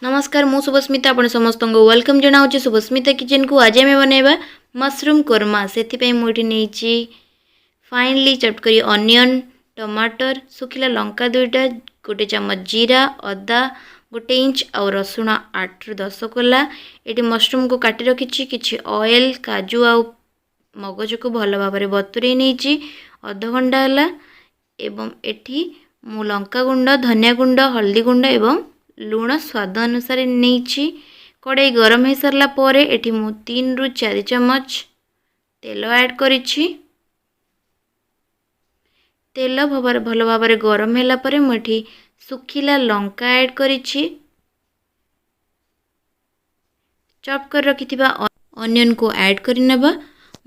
ନମସ୍କାର, ମୁଁ ଶୁଭସ୍ମିତା, ଆପଣ ସମସ୍ତଙ୍କୁ welcome ଜଣାଉଛି ଶୁଭସ୍ମିତା କିଚେନ୍କୁ। ଆଜି ଆମେ ବନେଇବା ମସରୁମ୍ କୋରମା। ସେଥିପାଇଁ ମୁଁ ଏଠି ନେଇଛି ଫାଇନଲି ଚପ୍ କରି ଅନିଅନ୍, ଟମାଟର, ଶୁଖିଲା ଲଙ୍କା 2ଟା, 1 ଚାମଚ ଜିରା, ଅଦା 1 ଇଞ୍ଚ ଆଉ ରସୁଣ 8ରୁ 10 କୋଲା। ଏଠି ମସରୁମ୍କୁ କାଟି ରଖିଛି। କିଛି ଅଏଲ୍, କାଜୁ ଆଉ ମଗଜକୁ ଭଲ ଭାବରେ ବତୁରେଇ ନେଇଛି ଅଧଘଣ୍ଟା ହେଲା। ଏବଂ ଏଠି ମୁଁ ଲଙ୍କା ଗୁଣ୍ଡ, ଧନିଆ ଗୁଣ୍ଡ, ହଳଦୀ ଗୁଣ୍ଡ ଏବଂ ଲୁଣ ସ୍ୱାଦ ଅନୁସାରେ ନେଇଛି। କଡ଼େଇ ଗରମ ହେଇସାରିଲା ପରେ ଏଠି ମୁଁ 3ରୁ 4 ଚାମଚ ତେଲ ଆଡ଼୍ କରିଛି। ତେଲ ଭଲ ଭାବରେ ଗରମ ହେଲା ପରେ ମୁଁ ଏଠି ଶୁଖିଲା ଲଙ୍କା ଆଡ଼୍ କରିଛି। ଚପ୍ କରି ରଖିଥିବା ଅନିଅନ୍କୁ ଆଡ଼୍ କରିନେବା।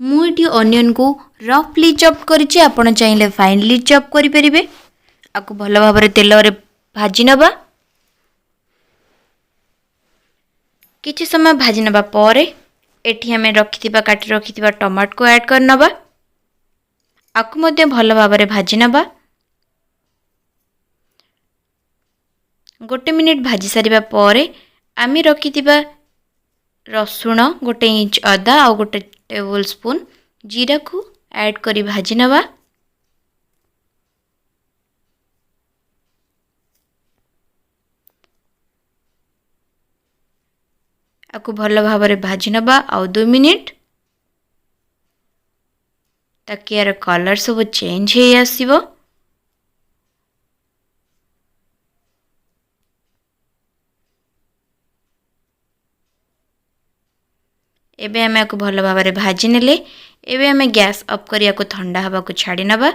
ମୁଁ ଏଠି ଅନିଅନ୍କୁ ରଫଲି ଚପ୍ କରିଛି, ଆପଣ ଚାହିଁଲେ ଫାଇନଲି ଚପ୍ କରିପାରିବେ। ଆକୁ ଭଲ ଭାବରେ ତେଲରେ ଭାଜି ନେବା। କିଛି ସମୟ ଭାଜି ନେବା ପରେ ଏଠି ଆମେ ରଖିଥିବା କାଟି ରଖିଥିବା ଟମାଟୋକୁ ଆଡ଼୍ କରିନେବା। ଆକୁ ମଧ୍ୟ ଭଲ ଭାବରେ ଭାଜି ନେବା। 1 ମିନିଟ୍ ଭାଜି ସାରିବା ପରେ ଆମେ ରଖିଥିବା ରସୁଣ, 1 ଇଞ୍ଚ ଅଦା ଆଉ 1 ଟେବୁଲ୍ ସ୍ପୁନ୍ ଜିରାକୁ ଆଡ଼୍ କରି ଭାଜି ନେବା। ଆକୁ ଭଲ ଭାବରେ ଭାଜି ନେବା ଆଉ 2 ମିନିଟ୍, ତାକି ଏହାର କଲର୍ ସବୁ ଚେଞ୍ଜ ହେଇ ଆସିବ। ଏବେ ଆମେ ଆକୁ ଭଲ ଭାବରେ ଭାଜି ନେଲେ। ଏବେ ଆମେ ଗ୍ୟାସ୍ ଅଫ୍ କରିବାକୁ ଥଣ୍ଡା ହେବାକୁ ଛାଡ଼ି ନେବା।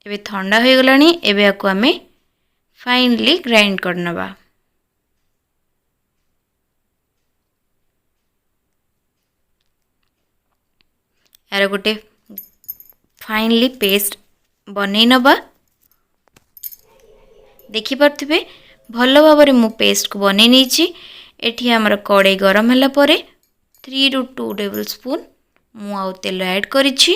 ଏବେ ଥଣ୍ଡା ହୋଇଗଲାଣି। ଏବେ ଆକୁ ଆମେ ଫାଇନଲି ଗ୍ରାଇଣ୍ଡ କରିନେବା। ଏହାର ଗୋଟେ ଫାଇନଲି ପେଷ୍ଟ ବନେଇ ନେବା। ଦେଖିପାରୁଥିବେ, ଭଲ ଭାବରେ ମୁଁ ପେଷ୍ଟକୁ ବନେଇ ନେଇଛି। ଏଠି ଆମର କଡ଼େଇ ଗରମ ହେଲା ପରେ 3ରୁ 2 ଟେବୁଲ୍ ସ୍ପୁନ୍ ମୁଁ ଆଉ ତେଲ ଆଡ଼୍ କରିଛି।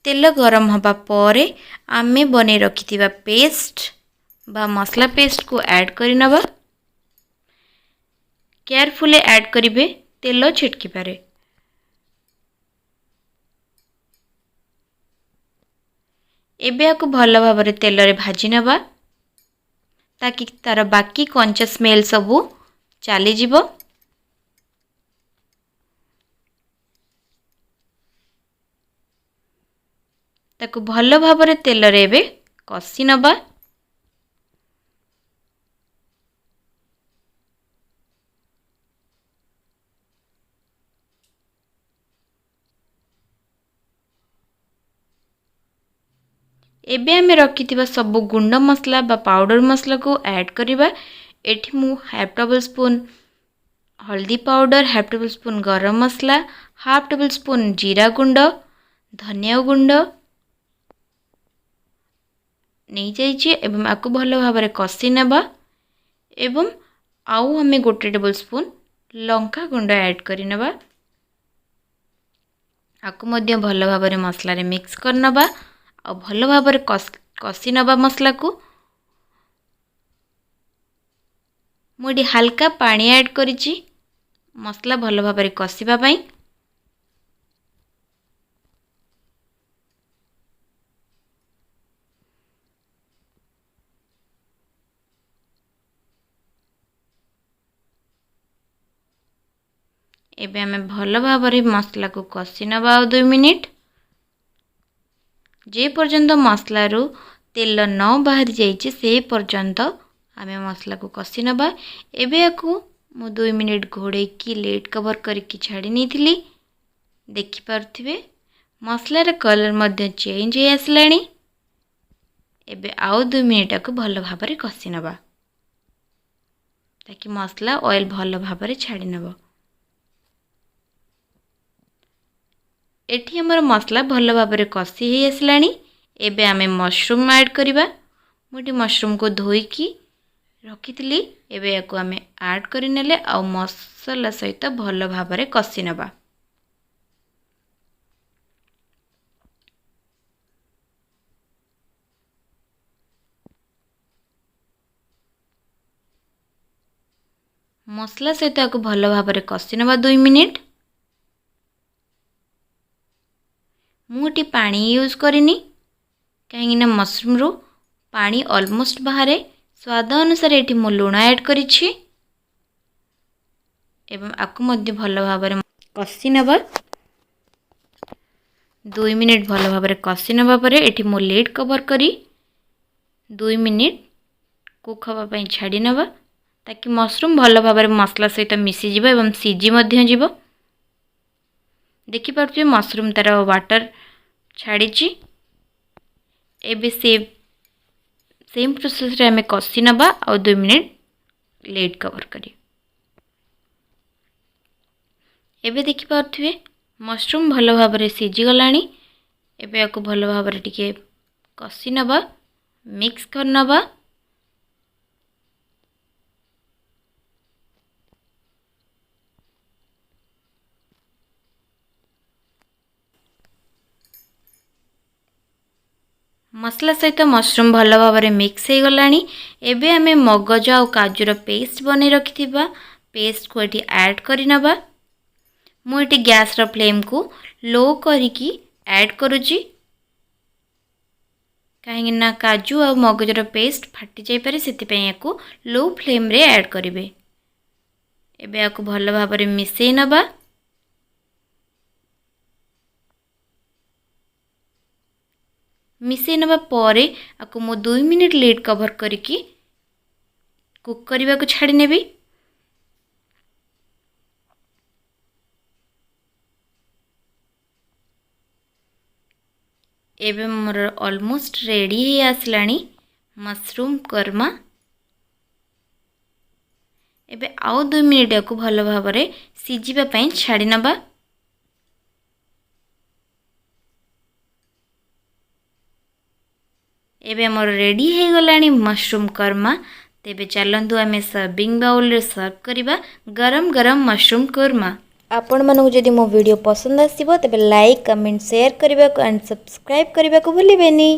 ତେଲ ଗରମ ହେବା ପରେ ଆମେ ବନେଇ ରଖିଥିବା ପେଷ୍ଟ ବା ମସଲା ପେଷ୍ଟକୁ ଆଡ଼୍ କରିନେବା। କେୟାରଫୁଲି ଆଡ଼୍ କରିବେ, ତେଲ ଛିଟକିପାରେ। ଏବେ ଆକୁ ଭଲ ଭାବରେ ତେଲରେ ଭାଜି ନେବା, ତାକି ତାର ବାକି କଞ୍ଚା ସ୍ମେଲ୍ ସବୁ ଚାଲିଯିବ। ତାକୁ ଭଲ ଭାବରେ ତେଲରେ ଏବେ କଷି ନେବା। ଏବେ ଆମେ ରଖିଥିବା ସବୁ ଗୁଣ୍ଡ ମସଲା ବା ପାଉଡ଼ର ମସଲାକୁ ଆଡ଼୍ କରିବା। ଏଠି ମୁଁ ହାଫ୍ ଟେବୁଲ୍ ସ୍ପୁନ୍ ହଳଦୀ ପାଉଡ଼ର, ହାଫ୍ ଟେବୁଲ୍ ସ୍ପୁନ୍ ଗରମ ମସଲା, ହାଫ୍ ଟେବୁଲ୍ ସ୍ପୁନ୍ ଜିରା ଗୁଣ୍ଡ, ଧନିଆ ଗୁଣ୍ଡ ନେଇଯାଇଛି ଏବଂ ଆକୁ ଭଲ ଭାବରେ କଷି ନେବା। ଏବଂ ଆଉ ଆମେ 1 ଟେବୁଲ୍ ସ୍ପୁନ୍ ଲଙ୍କା ଗୁଣ୍ଡ ଆଡ଼୍ କରିନେବା। ଆକୁ ମଧ୍ୟ ଭଲ ଭାବରେ ମସଲାରେ ମିକ୍ସ କରିନେବା ଆଉ ଭଲ ଭାବରେ କଷି ନେବା ମସଲାକୁ। ମୁଁ ଏଠି ହାଲକା ପାଣି ଆଡ଼୍ କରିଛି ମସଲା ଭଲ ଭାବରେ କଷିବା ପାଇଁ। ଏବେ ଆମେ ଭଲ ଭାବରେ ମସଲାକୁ କଷି ନେବା ଆଉ 2 ମିନିଟ୍, ଯେ ପର୍ଯ୍ୟନ୍ତ ମସଲାରୁ ତେଲ ନ ବାହାରି ଯାଇଛି ସେ ପର୍ଯ୍ୟନ୍ତ ଆମେ ମସଲାକୁ କଷି ନେବା। ଏବେ ୟାକୁ ମୁଁ 2 ମିନିଟ୍ ଘୋଡ଼େଇକି ଲିଡ୍ କଭର୍ କରିକି ଛାଡ଼ି ନେଇଥିଲି। ଦେଖିପାରୁଥିବେ ମସଲାର କଲର୍ ମଧ୍ୟ ଚେଞ୍ଜ ହେଇ ଆସିଲାଣି। ଏବେ ଆଉ 2 ମିନିଟ୍ ୟାକୁ ଭଲ ଭାବରେ କଷି ନେବା, ତାକି ମସଲା ଅଏଲ୍ ଭଲ ଭାବରେ ଛାଡ଼ି ନେବ। ଏଠି ଆମର ମସଲା ଭଲ ଭାବରେ କଷି ହେଇ ଆସିଲାଣି। ଏବେ ଆମେ ମସରୁମ୍ ଆଡ଼୍ କରିବା। ମୁଁ ଏଠି ମସରୁମ୍କୁ ଧୋଇକି ରଖିଥିଲି। ଏବେ ୟାକୁ ଆମେ ଆଡ଼୍ କରିନେଲେ ଆଉ ମସଲା ସହିତ ଭଲ ଭାବରେ କଷି ନେବା। ମସଲା ସହିତ ଆକୁ ଭଲ ଭାବରେ କଷି ନେବା 2 ମିନିଟ୍। ମୁଁ ଏଠି ପାଣି ୟୁଜ୍ କରିନି, କାହିଁକିନା ମସରୁମ୍ରୁ ପାଣି ଅଲମୋଷ୍ଟ ବାହାରେ। ସ୍ୱାଦ ଅନୁସାରେ ଏଠି ମୁଁ ଲୁଣ ଆଡ଼୍ କରିଛି ଏବଂ ଆକୁ ମଧ୍ୟ ଭଲ ଭାବରେ କଷି ନେବା। 2 ମିନିଟ୍ ଭଲ ଭାବରେ କଷି ନେବା ପରେ ଏଠି ମୁଁ ଲିଡ୍ କଭର୍ କରି 2 ମିନିଟ୍ କୁକ୍ ହେବା ପାଇଁ ଛାଡ଼ି ନେବା, ତାକି ମସରୁମ୍ ଭଲ ଭାବରେ ମସଲା ସହିତ ମିଶିଯିବ ଏବଂ ସିଝି ମଧ୍ୟ ଯିବ। ଦେଖିପାରୁଥିବେ, ମସରୁମ୍ ତା'ର ୱାଟର୍ ଛାଡ଼ିଛି। ଏବେ ସେ ସେମ୍ ପ୍ରୋସେସ୍ରେ ଆମେ କଷି ନେବା ଆଉ 2 ମିନିଟ୍ ଲିଡ୍ କଭର୍ କରି। ଏବେ ଦେଖିପାରୁଥିବେ, ମସରୁମ୍ ଭଲ ଭାବରେ ସିଝିଗଲାଣି। ଏବେ ୟାକୁ ଭଲ ଭାବରେ ଟିକେ କଷି ନେବା, ମିକ୍ସ କରିନେବା। ମସଲା ସହିତ ମସରୁମ୍ ଭଲ ଭାବରେ ମିକ୍ସ ହେଇଗଲାଣି। ଏବେ ଆମେ ମଗଜ ଆଉ କାଜୁର ପେଷ୍ଟ ବନେଇ ରଖିଥିବା ପେଷ୍ଟକୁ ଏଠି ଆଡ଼୍ କରିନେବା। ମୁଁ ଏଠି ଗ୍ୟାସ୍ର ଫ୍ଲେମ୍କୁ ଲୋ କରିକି ଆଡ଼୍ କରୁଛି, କାହିଁକିନା କାଜୁ ଆଉ ମଗଜର ପେଷ୍ଟ ଫାଟି ଯାଇପାରେ। ସେଥିପାଇଁ ୟାକୁ ଲୋ ଫ୍ଲେମ୍ରେ ଆଡ଼୍ କରିବେ। ଏବେ ୟାକୁ ଭଲ ଭାବରେ ମିଶାଇ ନେବା। ମିଶାଇ ନେବା ପରେ ଆକୁ ମୁଁ 2 ମିନିଟ୍ ଲିଡ୍ କଭର୍ କରିକି କୁକ୍ କରିବାକୁ ଛାଡ଼ି ନେବି। ଏବେ ମୋର ଅଲମୋଷ୍ଟ ରେଡ଼ି ହେଇ ଆସିଲାଣି ମସରୁମ୍ କୋରମା। ଏବେ ଆଉ 2 ମିନିଟ୍ ୟାକୁ ଭଲ ଭାବରେ ସିଝିବା ପାଇଁ ଛାଡ଼ି ନେବା। ଏବେ ଆମର ରେଡ଼ି ହେଇଗଲାଣି ମସରୁମ୍ କୋରମା। ତେବେ ଚାଲନ୍ତୁ, ଆମେ ସର୍ଭିଂ ବାଉଲରେ ସର୍ଭ କରିବା ଗରମ ଗରମ ମସରୁମ୍ କୋରମା। ଆପଣମାନଙ୍କୁ ଯଦି ମୋ ଭିଡ଼ିଓ ପସନ୍ଦ ଆସିବ, ତେବେ ଲାଇକ୍, କମେଣ୍ଟ, ସେୟାର କରିବାକୁ ଆଣ୍ଡ ସବସ୍କ୍ରାଇବ୍ କରିବାକୁ ଭୁଲିବେନି।